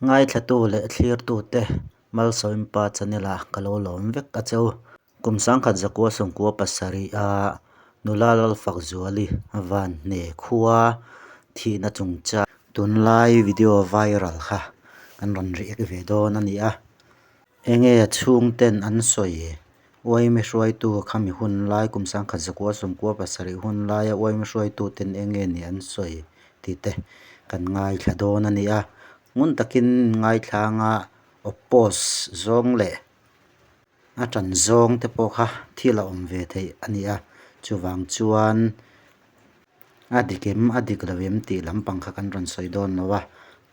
Ngaithlatu leh thlirtute Malsawmpa channel ah ka lo lawm vek a cheu. Kum 1997 a nula Lalfakzuali Vanhne khua thihna chungchang tunlai video viral kha kan rawn react ve dawn a ni a. Enge chhungten an sawi Uaimi hruaitu khami hun lai kum 1997 hun laia uaimi hruaituten enge ni an sawi tih te kan ngaithla dawn a ni a. Ngun takin ngaithla anga oppose zawng leh a tan zawng te pawh kha thil a awm ve theih a ni a. Chuvang chuan a dik em a dik lo em tih lampang kha kan rawn sawi dawn lo a,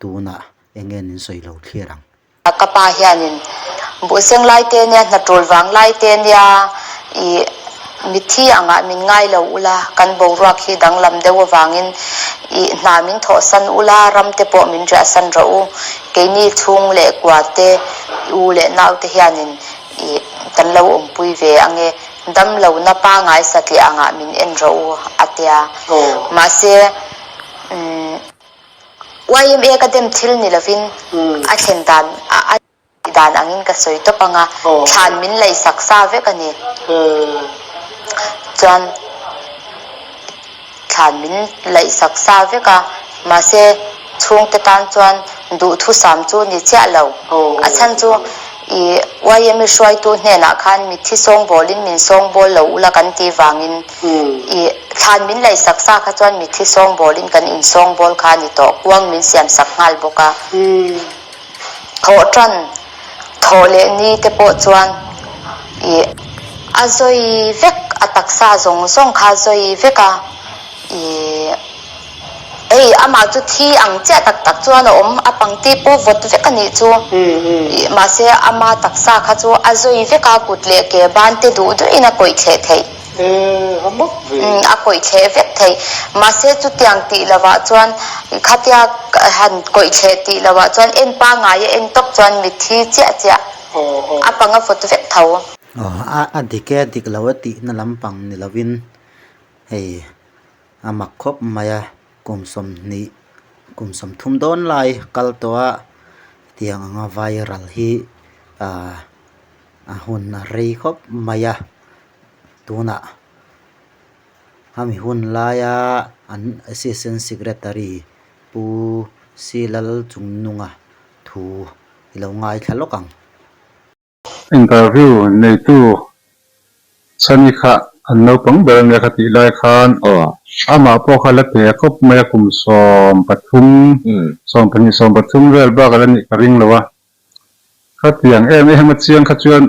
tunah enge nin sawi lo thlir ang. Ka pa hianin buhseng lai te nia, hna tul vang lai te nia, ih mitthi angah min ngai lo ula, kan boruak hi danglam deuh avangin ih hna min thawhsan ula, ram te pawh min riahsan rawh u, keini chhung leh kua te, u leh nau te hianin ih kan lo awmpui ve ange, damlohna pangai satliah angah min en rawh u a tia. Mahse umm. YMA ka dem thil ni lovin a thlen dan a tih dan angin ka sawi tawp ang a, thlan min laihsak sa vek a ni. Chuan thlan min laihsak sa vek a, mahse chhungte tan chuan duhthusam chu ni chiah lo. A chhan chu i YMA hruaitu hnenah khan mitthi sawngbawlin min sawngbawl lo ula kan tih vangin I thlan min laihsak sa kha chuan mitthi sawngbawlin kan insawngbawl kha a ni tawh, kuang min siamsak nghal bawk a. Thawh tan, thawh leh ni te pawh chuan i a zawi vek, a taksa zawng zawng kha a zawi vek a, i hei amah chu thi ang chiah tak tak chuan a awm, a pangti pawh vawt vek a nih chu, i mahse ama taksa kha chu a zawi vek a, kut leh ke ban te duh duhin a kawih thleh theih. A kawih thleh vek thei. Mahse chutiang tih lovah chuan khatia han kawih thleh tih lovah chuan en pangngai a en tawp chuan mitthi chiah chiah a pang a vawt vek tho. Aw a dik e a dik lo e tihna lampang ni lovin hei a mak khawp mai a kum 20 kum 30 dawn lai kal tawh a tiang anga viral hi ah a hun a rei khawp mai a tunah hemi hun laia an assistant secretary pu Silal Chungnunga thu i lo ngaithla lawk ang. Interview neitu Chhani kha an naupang ber ania kha tih lai khan amah pawh kha la te khawp mai a kum 13, 12, 13 vel bak a la nih ka ring lo a. Khatiang em em a chiang kha chuan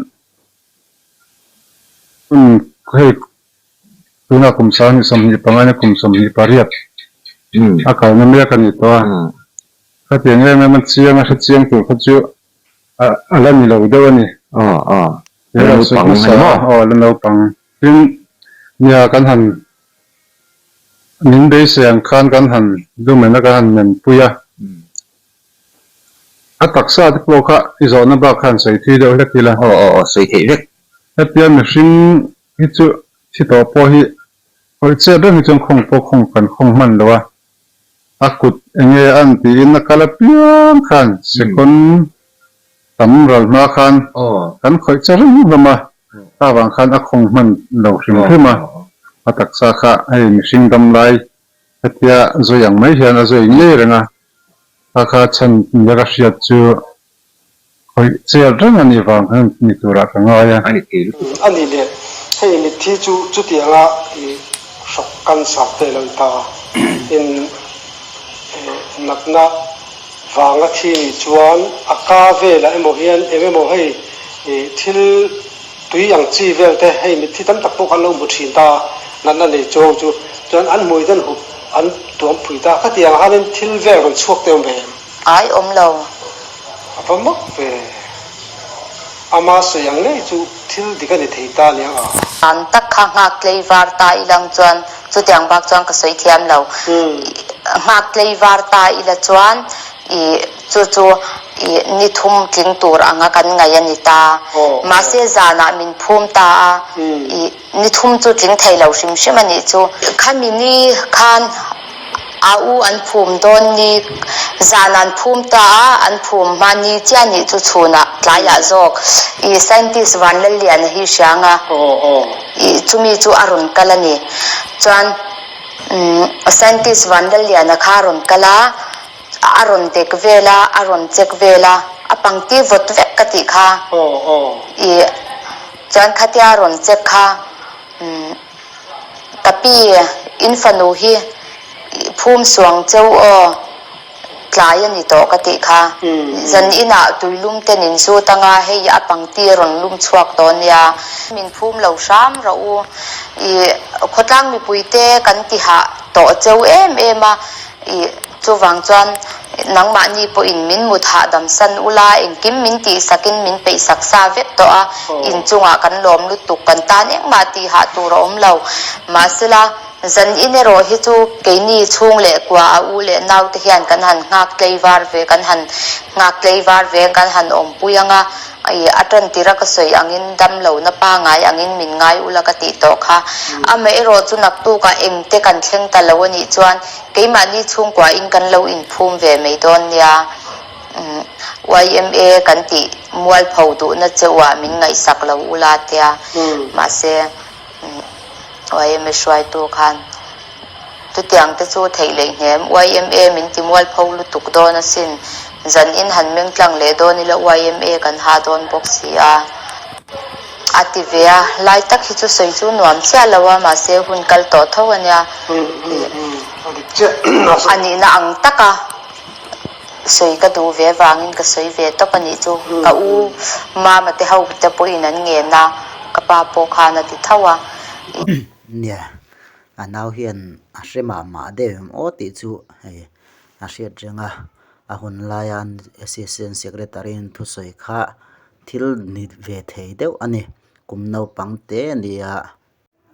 hun hei tunah kum 20 25 nia kum 28 a kalna mek a ni tawh a. Khatiang em em a chiang a hrechiang tur kha chu a la ni lo deuh a ni. La naupang a ni maw? Aw la naupang. Tin, nia kan han min beisei ang khan kan han lumen a kan han menpui a. A taksa te pawh kha i zawhna bak khan sawi thui deuh hlek ila. Aw aw aw, sawi theih vek. Hetia mihring hi chu thi tawh pawh hi hawi chet reng hi chuan khawng pawh khawng kan khawng hman lo a. A kut enge an tiin a kal apiang khan second tam ral hma khan kan khawih che reng hlawm a, kha vang khan a khawng hman lo hrim hrim a. A taksa kha hei mihring dam lai hetia zawi ang mai hian a zawi ngei reng a. Kha kha chhan nia ka hriat chu khawih chel reng a nih vang hian ni turah ka ngai a. A ni thei lutuk. A nih leh, hei mitthi chu chutianga i hrawk cancer te lo ni ta a, in natna vanga thi nih chuan a ka velah emaw hian eng emaw hei thil tui ang chi vel te hei mitthi tam tak pawh khan lo hmu thin ta a, natna nei chu ho chu chuan an hmui te an hup An tuam pui ta. Khatiang ah khanin thil vel rawn chhuak te awm ve em? Ai awm lo. A va mak ve. Ama sawi ang ngei chu thil dik a ni thei ta aniang a. An tak kha nghak tlei var ta ilang chuan chutiang bak chuan ka sawi thiam lo. Nghak tlei var ta ila chuan i chu chu i ni thum tling tur anga kan ngaih a ni ta. Mahse zanah min phum ta a i. Ni thum chu tling thei lo hrim hrim a nih chu. Khami ni khan a u an phum dawn ni. Zan an phum ta a, an phum hma ni chiah nih chu chhunah tlaiah zawk i scientist Vanlalliana hi hria anga i chumi chu a rawn kal a ni. Chuan scientist Vanlalliana kha a rawn kal a, a rawn dek vel a, a rawn check vel a, a pangti vawt vek ka tih kha i chuan khatia a rawn check kha Ka pi, in fanu hi phum suang cheu aw, tlai a ni tawh ka tih kha. Zan inah tuilum ten in zut anga hei a pangti a rawn lum chhuak tawh nia. Min phum lo hram rawh u, i khawtlang mipuite kan ti hah tawh cheu em em a, i Chuvang chuan nangmahni pawhin min mut hahdam san ula, engkim min tihsakin min peihsak sa vek tawh a, inchungah kan lawm lutuk, kan tan engmah tih hah tur a awm lo. Mahsela, zan in erawh hi chu keini chhung leh kua a u leh naute hian kan han nghak tleivar ve, kan han nghak tleivar ve, kan han awmpui ang a, I a tan tira ka sawi angin dam lohna pangai angin min ngai ula ka tih tawh kha. Amaherawh chu naktukah engte kan thleng ta lo a nih chuan Keimahni chhungkuain kan lo inphum ve mai dawn nia. Yma kan tih mualpho duhna cheuhah min ngaihsak lo ula tia. Mahse, yma hruaitu khan chutiang te chu theih leh hnem. Yma min ti mualpho lutuk dawn asin. Zanin han meng tlang leh dawn ila yma kan ha dawn bawk si a. A ti ve a, lai tak hi chu sawi chu nuam chiah lo a, mahse hun kal tawh tho a nia. A nihna ang taka sawi ka duh ve vangin ka sawi ve tawp a nih chu. Ka u mama te ho te pawhin an ngen a, ka pa pawh khan a ti tho a. Nia, a nau hian a hre mah mah deuh em aw tih chu hei a hriat reng a, a hun laia an assistant secretary in thusawi kha Thil ni ve thei deuh a ni. Kum naupang te a ni a.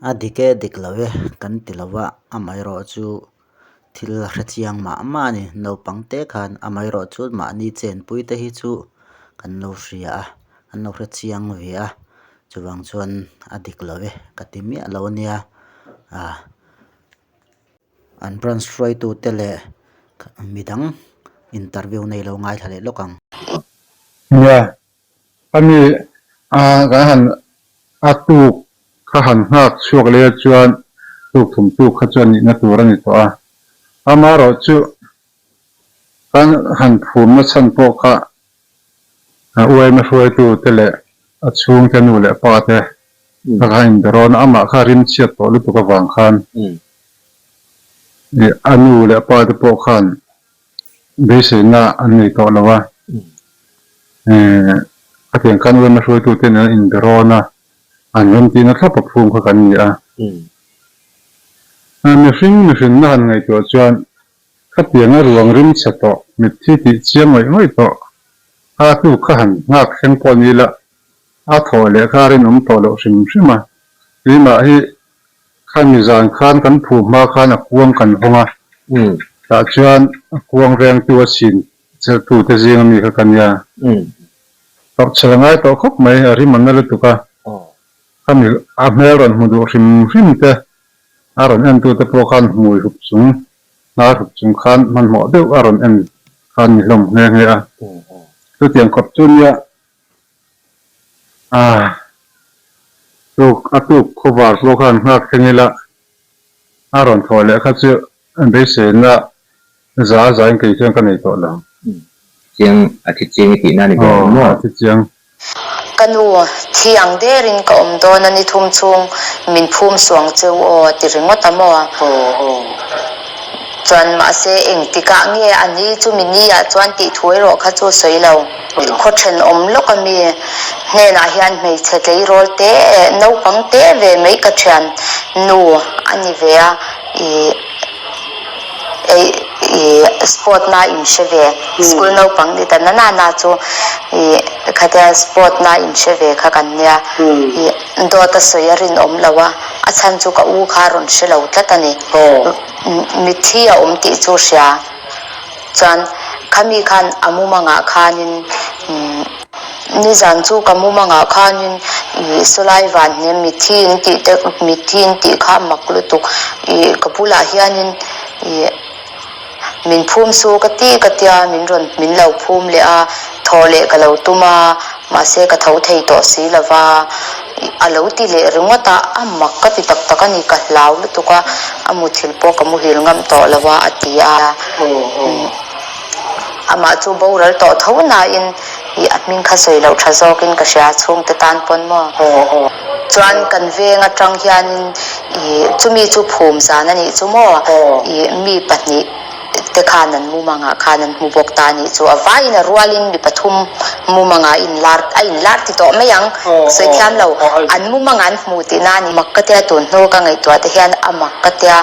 A dik e dik lo e kan ti lo va, amaherawh chu thil a hre chiang mah mah a ni. Naupang te khan amaherawh chu mahni chenpui te hi chu kan lo hria a, kan lo hre chiang ve a. Chuvang chuan a dik lo e ka ti miah lo a nia. Ah. An branch hruaitute leh midang interview nei lo ngaithla leh lawk ang. Nia, ami kan han a tuk kha han nghak chhuak leh chuan tuk thum tuk kha chuan nihna tur a ni tawh a. Amaherawh chu kan han phumna chhan pawh kha Uaima hruaitute leh a chhungte nu leh pa te kha kha inbe rawn a, amah kha rim chhiat tawh lutuk avang khan a nu leh pa te pawh khan beiseina an nei tawh lo a, khatiang khan uaima hruaitute nen an inbe rawn a, an remtihna thlap a phum kha kan ni a. Mihring mihrinna han ngaihtuah chuan Khatianga ruang rim chhe tawh, mitthi tih chiang ngawih ngawih tawh, a hnu kha han nghak thleng pawh ni la, a thawh leh kha a rinawm tawh loh hrim hrim a. Keimah hi khami zan khan kan phu hma khan a kuang kan hawng a, tah chuan a kuang vengtu a chhin chelhtu te zinga mi kha ka nia. Tawrhchhel a ngai tawh khawp mai, a rim a na lutuk a, khami a hmel rawn hmu duh hrim hrim te, a rawn entute pawh khan hmui hup chung Hnar hup chung khan hmanhmawh deuh a rawn en khan ni hlawm nghe nghe a. Chutiang khawp chu nia ah tuk a tuk khawvar pawh khan nghak thleng ila a rawn thawh leh kha chu beiseina za a zain kei chuan ka nei tawh lo. Chiang a thi chiang i tihna a ni ber ang maw? Aw a thi chiang. Ka nu, thi ang derin ka awm dawn a ni thum chhung min phum suang cheu aw a ti ringawt a maw? Chuan mahse engtikah nge a ni chu mi ni ah chuan tih thu erawh kha chu sawi lo. Khaw thenawm lawk a mi hnenah hian hmeichhe tleirawl te naupang te ve mai ka thian nu a ni ve a ih. Ei i sport na in hre ve school naupang ni ta na na na chu i khatia sport na in hre ve kha kan nia i dawt a sawi a rinawm lo a a chhan chu ka u kha a rawn hre lo tlat a ni mitthi a awm tih chu hria chuan khami khan a mumangah khanin Nizan chu ka mumangah khanin ih sawlai van hnem mitthi in tih te mitthi in tih kha a mak lutuk ih ka bulah hianin ih Min phum su ka ti ka tia, min rawn min lo phum leh a, thaw leh ka lo tum a, mahse ka tho thei tawh si lo va, a lo ti leh ringawt a, a mak ka ti tak tak a ni, ka hlau lutuk a, a muthilh pawh ka muhil ngam tawh lo a, a ti a. Amah chu boral tawh tho nain ih a hming kha sawi loh tha zawkin ka hria chhungte tan pawn maw. Chuan kan veng atang hianin ih chumi chu phum zan a nih chu maw ih mi pahnih te khan an mumangah khan an hmu bawk ta a nih chu. A vaiin a rualin mi pathum mumangah a inlar a inlar ti tawh mai ang sawi thiam lo an mumangah an hmu tihna a ni. Mak ka tia tun hnu ka ngaihtuah te hian a mak ka tia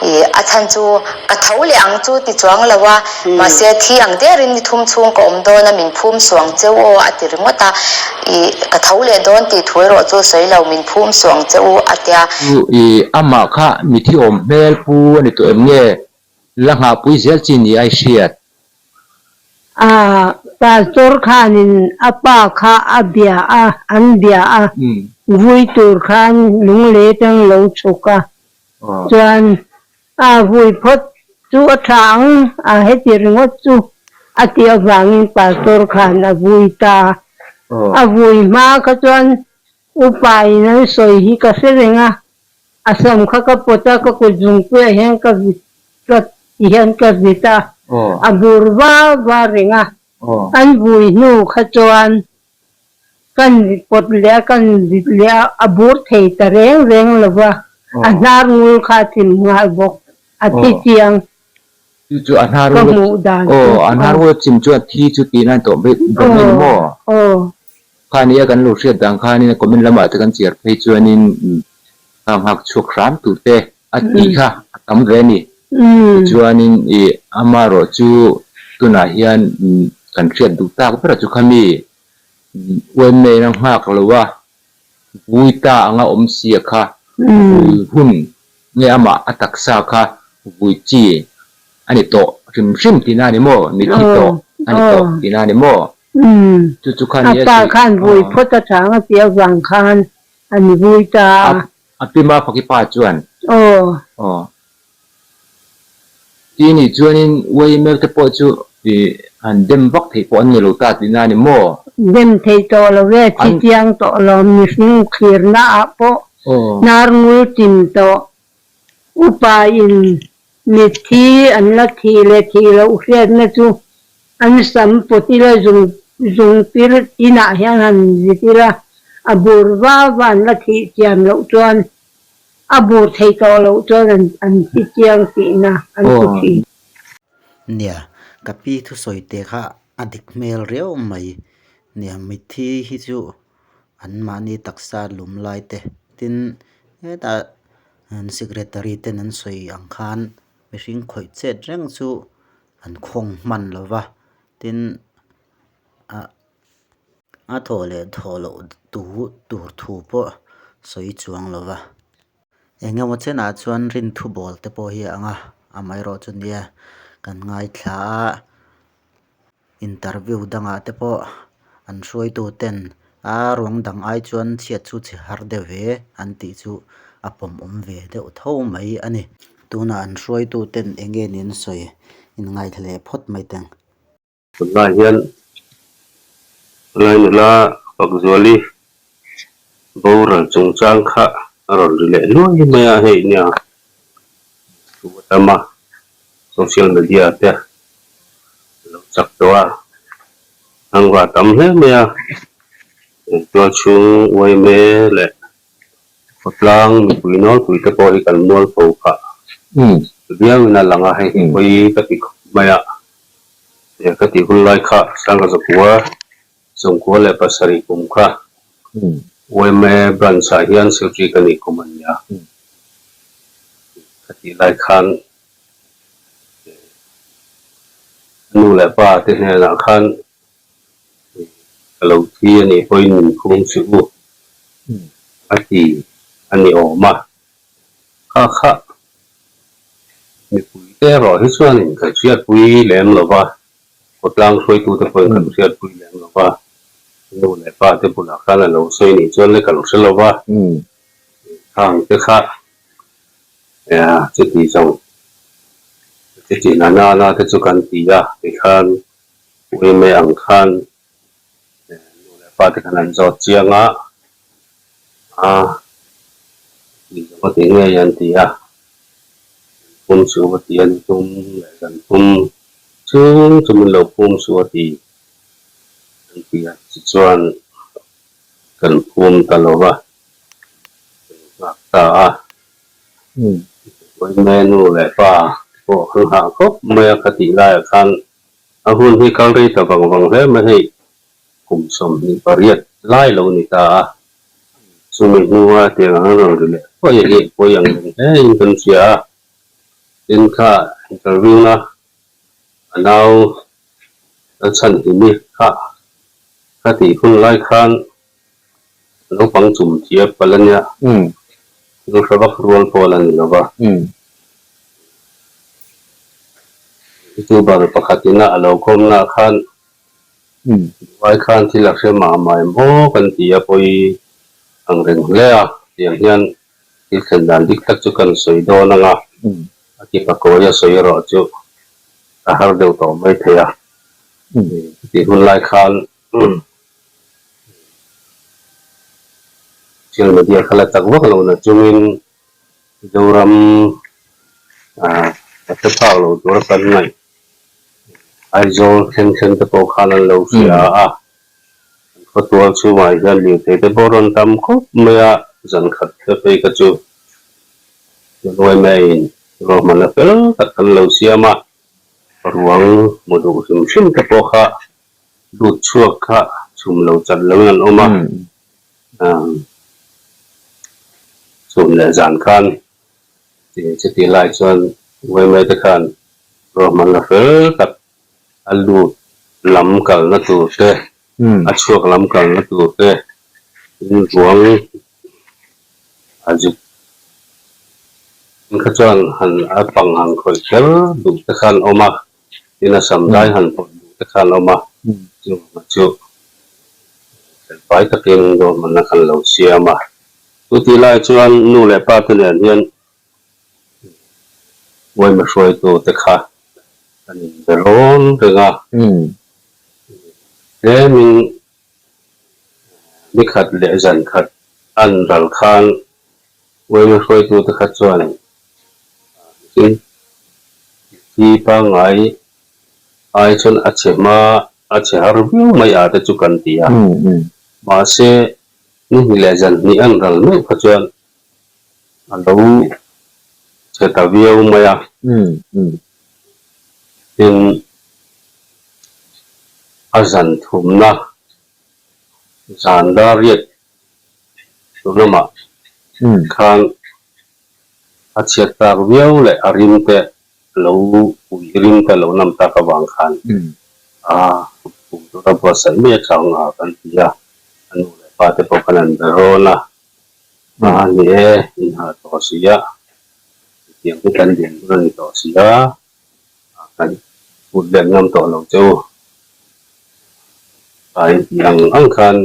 ih a chhan chu Ka tho leh ang chu ti chuang lo a, mahse thi ang derin ni thum chhung ka awm dawn a, min phum suang cheu aw a ti ringawt a, ih ka tho leh dawn tih thu erawh chu sawi lo, min phum suang cheu a tia. Chu ih amah kha mithi awm hmel pu a ni tawh em nge? La nghahpui zel chi ni ai hriat. A pastor khanin a pa kha a bia a, an bia a, vui tur khan lunglei atang lo chhuk a, chuan A vui phawt chu a tha ang a, heti ringawt chu a tih avangin pastor khan a vui ta. A vui hma kha chuan upa in an sawi hi ka hre reng a, a sam kha ka pawt a, ka kut zungpuiah hian ka vit tlat ti hian ka vit a, a bur va va reng a. An vui hnu kha chuan Kan pawt leh a, kan vit leh a, a bur thei ta reng reng lo va, a hnar ngul kha a chim nghal bawk, a thi chiang. Chu chu a hnar ngul, aw, a hnar ngul a chim chuan thi chu tih nan tawh bawk mai ni maw? Aw. Khani a kan lo hriat dan khanin comment lamah te kan chiar phei chuanin khang nghak chhuak hram tur te a tih kha a tam ve a ni. Tichuanin ih amaherawh chu tunah hian kan hriat duh tak berah chu khami Uaimei a nghak lo a, vui ta anga awm sia kha vui hun nge amah a taksa kha vui chi a ni tawh hrim hrim tihna a ni maw? Mithi tawh a ni tawh tihna a ni maw? Chu chu kha nia A pa khan vui phawt a chang a tih avang khan an vui ta a. A pima faki pa chuan. Aw. Aw. Ti nih chuanin YML te pawh chu han dem vak theih pawh an ni lo ta tihna a ni maw? Dem thei tawh lo e, thi chiang tawh lo, mihring thlirna ah pawh hnar ngul chim tawh. Upa in mitthi an la thih leh thih loh hriatna chu an sam pawt ila zung zung pir inah hian han zit ila a bur va va an la thih chian loh chuan A bur thei tawh loh chuan an an ti chiang tihna an ti thin. Nia, ka pi thusawi te kha a dik hmel riau mai. Nia, mitthi hi chu an mahni taksa lum lai te tin hetah secretary ten an sawi ang khan mihring khawih chet reng chu an khawng hman lo va, tin ah. A thawh leh thawh loh tur thu pawh sawi chuang lo va. Eng emaw chenah chuan rinthu bawl te pawh hi a ang a, amaherawh chu nia kan ngaithla a, interview dangah te pawh an hruaitu ten a ruang dang ai chuan chhiat chu chhe har deuh ve an tih chu a pawmawm ve deuh tho mai a ni. Tunah an hruaitu ten eng nge ni an sawi inngaithla leh phawt mai teng. Tunlai hian Lai nula Fakzuali boral chungchang kha a rawn ri leh hluai mai a, hei nia thu a tam a, social media te a lo chak tawh a, thangva a tam hle mai a, tualchhung uaime leh Khawtlang mipui nawlpui te pawh hi kan mualpho phah viauin a lang a, hei hi pawi ka ti khawp mai a, ka tih hun lai kha Sangha Zakua Sawmkua leh pasarih kum kha yma branch ah hian secretary ka nih kum a ni a, ka tih lai khan nu leh pa te hnenah khan Ka lo thi a nih pawhin min phung suh u a ti a ni awm a, kha kha mipui te erawh hi chuanin kan hriatpui lem lo va, khawtlang hruaitute pawhin kan hriatpui lem lo va, nu leh pa te bulah khan a lo sawi nih chuan le ka lo hre lo va, khang te kha chuti zawng. Chuti na na na te chu kan ti a, tikhan uime ang khan nu leh pa te khan an zawt chiang a, a ti zawng a ti ngei an ti a, pum chu va ti a ni tum leh zan pum chung chu min lo pum su a ti an ti a, tichuan kan phum ta lo va, kan nghak ta a. Vawiin nu leh pa pawh an nghah khawp mai a, khatih laiah khan a hun hi kal rei ta vang vang hle mai hei kum 28 lai lo ni ta a, chumi hnua tiang ang rawn ri leh pawh hi pawi ang reng hle in kan hria a, tin kha interview na a nau Lalchhanhimi kha ka tih hun lai khan Naupang chum thiap palh a nia. Thil hre vak rual pawl a ni lo va. Youtuber pakhat ina a lo kawmna ah khan Dubai khan thil a hre mah mah em aw kan ti a pawi ang reng hle a. Tiang hian thil thlen dan dik tak chu kan sawi dawn ang a, a ti pakawi a sawi erawh chu a har deuh tawh mai thei a. Chutih hun lai khan Social media kha la chak vak lo na chungin Mizoram ah a hre phak lo tura kan ngaih Aizawl thleng thleng te pawh khan an lo hria a, an khawtual chhungah hian lirthei te pawh rawn tam khawp mai a, zan khat te phei kha chu January May-in ruahmanna fel tak kan lo siam a, ruang hmu duh hrim hrim te pawh kha Lut chhuak kha chhum lo chat lo in an awm a, chhun leh zan khan chuti lai chuan Uaimai te khan ruahmanna fel tak a lut lam kalna tur te, a chhuak lam kalna tur te, tin ruang a zuk kha chuan han a pang han khawih kher duh te khan awm a. Tin a sam dai han pawlh duh te khan awm a, chuvanga chu felfai takin ruahmanna khan lo siam a. Chutih lai chuan nu leh pa te nen hian uaima hruaitu te kha an inbe rawn reng a, tlemin Ni khat leh zan khat an ral khan uaima hruaitute kha chuan mihring thi pangngai ai chuan a chhe hma a chhe har viau mai a te chu kan ti a. Mahse, ni hnih leh zan hnih an ral meuh kha chuan a lo chhe ta viau mai a. Tin, a zan thumna zan dar riat tu lamah khan a chhiat tak viau leh a rim te lo ui rim te lo nam tak avang khan a kum tura buatsaih mai atang a kan ti a, a nu leh pa te pawh khan an be rawn a, a ni e inhah tawh si a. Hetiang hi kan din hun a ni tawh si a, kan put let ngam tawh lo che u. A intih ang ang khan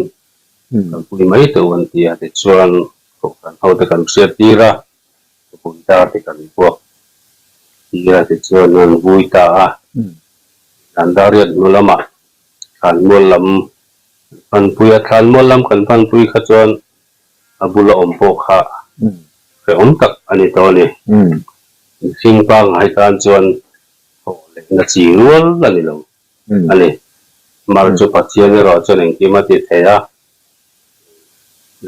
kan pui mai teuh an ti a, tichuan kohhran ho te kan hriat tir a, thupui dar te kan buak tir a, tichuan an vui ta a. Zan dar riat hnu lamah thlanmual lam kan panpui a, thlanmual lam kan panpui kha chuan A bula awm pawh kha hrehawm tak a ni tawh a ni. Mihring pangngai tan chuan thawh leh na chi rual a ni lo a ni. Mar chu Pathian erawh chuan engkim a ti thei a,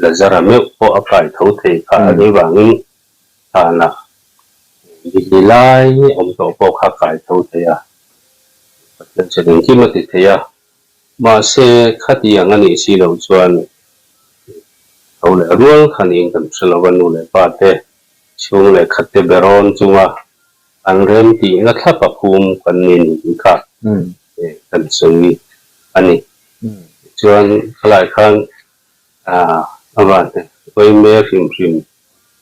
Lazara meuh pawh a kai tho thei kha a nih vangin thanah nihli lai awm tawh pawh kha kai tho thei a, Pathian chuan engkim a ti thei a. Mahse, khatiang a nih si loh chuan tho leh rual kha niin kan hre lo va, nu leh pa te chhung leh khat te be rawn chunga an rem tihna thlap a phum kan ni ni tih kha kan sawi a ni. Tichuan, khalai khan a van vaime hrim hrim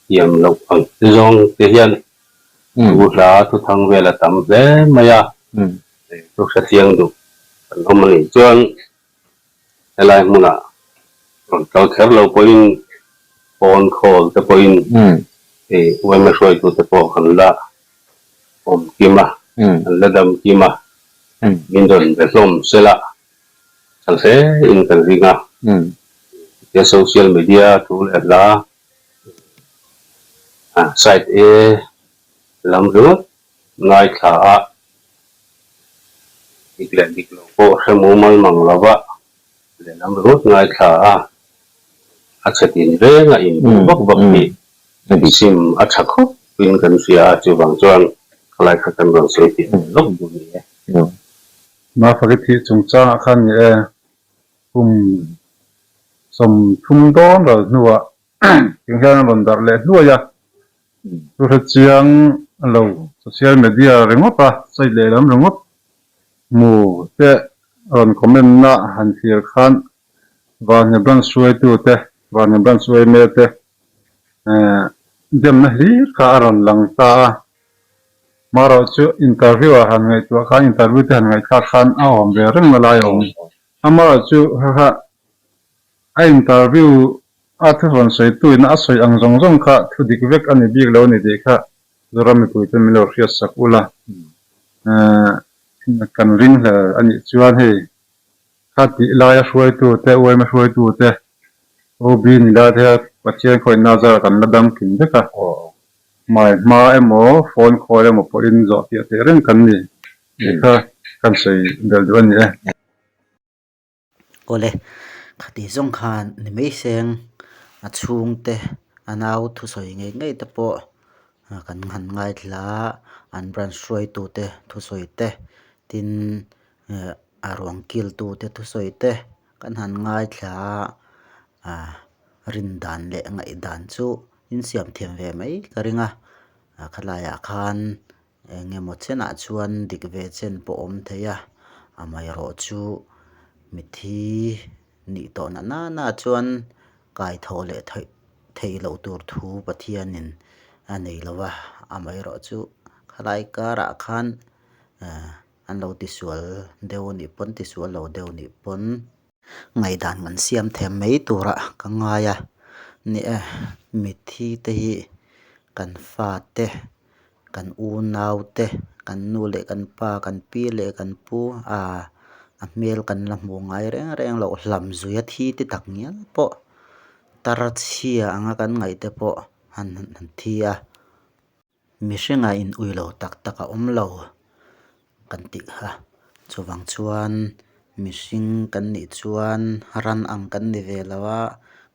thiam loh ang te zawng te hian thu hla thuthang vel a tam hle mai a. Thu hre chiang duh kan awm a nih chuan helai hmunah rawn kal kher lo pawhin phone call te pawhin yma hruaitute pawh kan la awm kim a. An la dam kim a, min rawn be hlawm sela chhan hle in kan ring a. Chutia social media thu leh hla site e lam ringawt ngaithla a, dik leh dik lo pawh hre mumal mang lova lehlam ringawt ngaithla a, a chhe tin reng a inbuh vak vak hi sim a tha khawp in kan hria a, chuvang chuan khalai kha kan rawn sawi tih lawk duh ni e. Mafaki thih chungchangah khan ni e, kum 30 dawn ral hnuah Tiang hian an rawn darh leh hluai a, thu hre chiang lo social media ringawt a, site lehlam ringawt hmu te rawn comment na han thlir khan Vanhne branch hruaitu te, Vanhne branch yma te demna hlir kha a rawn lang ta a. Marawh chu interview ah han ngaihtuah khan interview te han ngaihthlak khan a awm ve reng na lai a awm. Amarawh chu kha kha A interview a thu rawn sawitu ina a sawi ang zawng zawng kha thu dik vek a ni bik lo a ni tih kha Zoram mipui ten min lo hriat sak ula. Kan ring hlel a nih chuan hei kha tih laia hruaitu te, uaima hruaitu te, OB ni lai te hian Pathian khawihna zarah kan la dam kim vek a. Hmai hma emaw phone call emaw pawhin zawh fiah theih reng kan ni tih kha kan sawi belh duh a ni e. Awle, khati zawng khan ni mai seng a chhungte a nau thusawi ngei ngei te pawh kan han ngaithla a, an branch hruaitute thusawi te tin a ruang kiltute thusawi te kan han ngaithla a, rin dan leh ngaihdan chu insiam thiam ve mai ka ring a, khalaiah khan Eng emaw chenah chuan dik ve chen pawh awm thei a, amaherawh chu mithi nih tawh na nana chuan kai thawh leh theih theih loh tur thu Pathianin a nei lo va, amaherawh chu khalai karah khan eh an lo tisual deuh a nih pawn tisual lo deuh a nih pawn. Ngaihdan kan siam them mai turah ka ngai a, ni e mithi te hi kan fate. Kan unau te, kan nu leh kan pa, kan pi leh kan pu ah a hmel kan la hmuh ngai reng reng loh hlam zuia thi te tak ngial pawh tar chhia anga kan ngaih te pawh han han thi a. Mihringah in ui lo tak tak a awm lo. kan tih kha. Chuvang chuan mihring kan nih chuan ran ang kan ni ve lo a,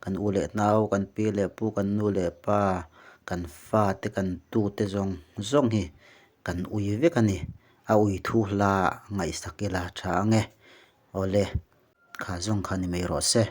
kan u leh nau, kan pi leh pu, kan nu leh pa, kan fa te, kan tu te zawng zawng hi kan ui vek a ni. A ui thu hla ngaihsak ila tha ang e. Awle, kha zawng kha ni mai rawh se.